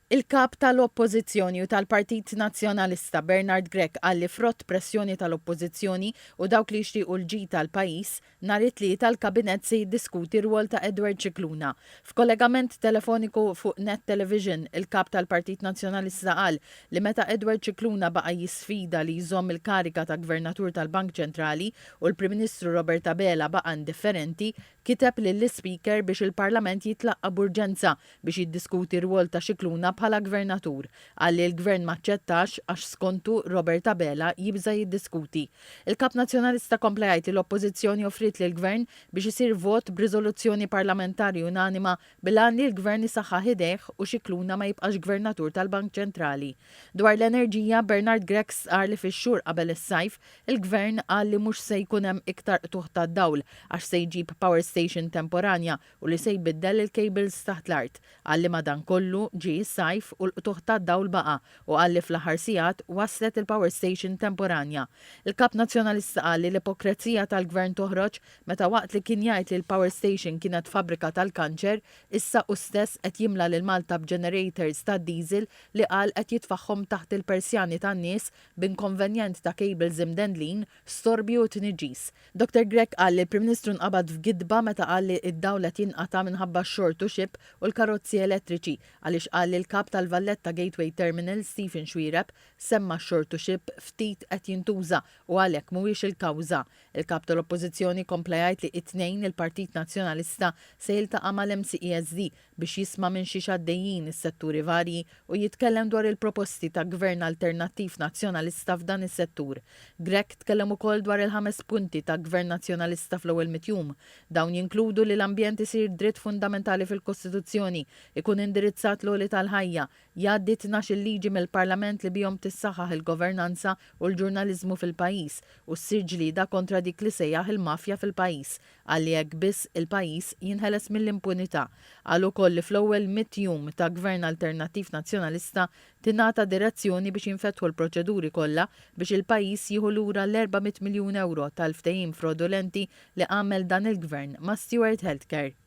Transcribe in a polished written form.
Il-Kap tal-Oppożizzjoni u tal-Partit Nazzjonalista Bernard Grech qal li frott pressjoni tal-Oppożizzjoni u dawk li jixtiequ l-ġid għall-pajjiż, nhar it-Tlieta l-Kabinett se jiddiskuti r-rwol ta' Edward Scicluna. F'kollegament telefoniku fuq Net Television, il-Kap tal-Partit Nazzjonalista qal li meta Edward Scicluna baqa' jisfida li jżomm il-kariga ta' Gvernatur tal-Bank Ċentrali u l-Prim Ministru Robert Abela baqa' indifferenti, kiteb lill-Ispeaker biex il-Parlament jitlaqqa' b'urġenza biex jiddiskuti r-rwol ta' Scicluna bħala Gvernatur. Qal li l-Gvern m'aċċettax għax skontu Robert Abela jibża' jiddiskuti. Il-Kap Nazzjonalista kompla jgħid li l-Oppożizzjoni offriet lill-Gvern biex isir vot b'riżoluzzjoni parlamentari unanima bil-għan li l-Gvern isaħħaħ idejh u Scicluna ma jibqax Gvernatur tal-Bank Ċentrali. Dwar l-enerġija, Bernard Grech stqarr li fix-xhur qabel is-sajf, il-Gvern qal li mhux se jkun hemm iktar qtugħ tad-dawl għax se jġib power station temporanja u li se jbiddel il-cables taħt l-art. Qal li madankollu ġie s-sajf u l-qtugħ tad-dawl baqa' u qal li fl-aħħar sigħat waslet il-power station temporanja. Il-Kap Nazzjonalista qal li l-ipokrezija tal-Gvern toħroġ meta waqt li kien jgħid li l-power station kienet fabbrika tal-kanċer, issa hu stess qed jimla lil Malta b'generators tad-diesel li qal qed jitfagħhom taħt il-persjani tan-nies b'inkonvenjent ta' cables imdendlin, storbju u tniġġis. Dottor Grech qal li l-Prim Ministru nqabad f'gidba meta qal li d-dawl qed jinqata' minħabba x-short to ship u l-karozzi elettriċi għaliex qal li l-Kap tal-Valletta Gateway Terminal Stephen Xuereb semma x-short to ship ftit qed jintuża u għalhekk mhuwiex il-kawża. Il-Kap tal-Oppożizzjoni kompla jgħid li it-Tnejn il-Partit Nazzjonalista se jiltaqa' mal-MCESD biex jisma' minn xiex għaddejjin is-setturi varji u jitkellem dwar il-proposti ta' Gvern alternattiv Nazzjonalista f'dan is-settur. Grech tkellem ukoll dwar il-ħames punti ta' Gvern Nazzjonalista fl-ewwel mitt jum. Dawn jinkludu li l-ambjent isir dritt fundamentali fil-Kostituzzjoni, ikun indirizzat l-għoli tal-ħajja, jgħaddi 12-il liġi mill-Parlament li bihom tissaħħaħ il-governanza u l-ġurnaliżmu fil-pajjiż u ssir ġlieda kontra dik li sejjaħ il-mafja fil-pajjiż. Qal li hekk biss il-pajjiż jinħeles mill-impunità. Qal ukoll li fl-ewwel mitt jum ta' Gvern Alternattiv Nazzjonalista tingħata direzzjoni biex jinfetħu l-proċeduri kollha biex il-pajjiż jieħu lura l-400 miljun ewro tal-ftehim frodulenti li għamel dan il-Gvern ma' Steward Healthcare.